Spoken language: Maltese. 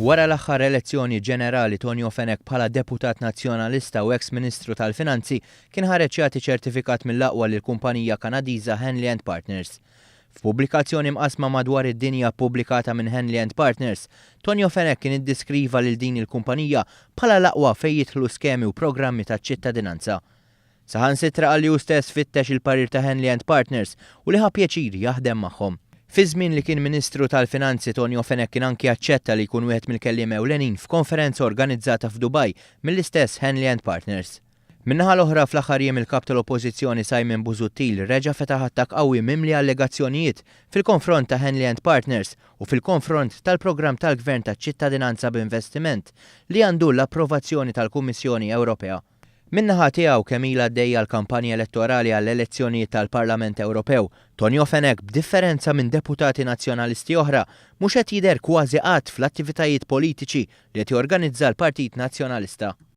Wara l-aħħar elezzjoni ġenerali, Tonio Fenech bħala deputat Nazzjonalista u eks Ministru tal-Finanzi kien ħareġ jagħti ċertifikat mill-aqwa lill-kumpanija Kanadiża Henley and Partners. F'pubblikazzjoni mqassma madwar id-dinja ppubblikata minn Henley and Partners, Tonio Fenech kien iddeskriva lil din il-kumpanija bħala l-aqwa fejn jidħlu skemi u programmi taċ-ċittadinanza. Saħansitra qal li hu stess fittex il-parir ta' Henley and Partners u li ħa pjaċir jaħdem magħhom. Fi żmien li kien Ministru tal-Finanzi, Tonio Fenech kien anki aċċetta li jkun wieħed mill-kelliema ewlenin f'konferenza organizzata f'Dubaj mill-istess Henley and Partners. Min-naħa l-oħra, fl-aħħar jiem il-Kap tal-Oppożizzjoni Simon Busuttil reġa' fetaħ attakk qawwi mimli allegazzjonijiet fil-konfront ta' Henley and Partners u fil-konfront tal-programm tal-Gvern taċ-ċittadinanza b'investiment li għandu l-approvazzjoni tal-Kummissjoni Ewropea. Min-naħa tiegħu, kemm ilha għaddejja l-kampanja elettorali għall-elezzjonijiet tal-Parlament Ewropew, Tonio Fenech, b'differenza minn deputati Nazzjonalisti oħra, mhux qed jidher kważi qatt fl-attivitajiet politiċi li qed jorganizza l-Partit Nazzjonalista.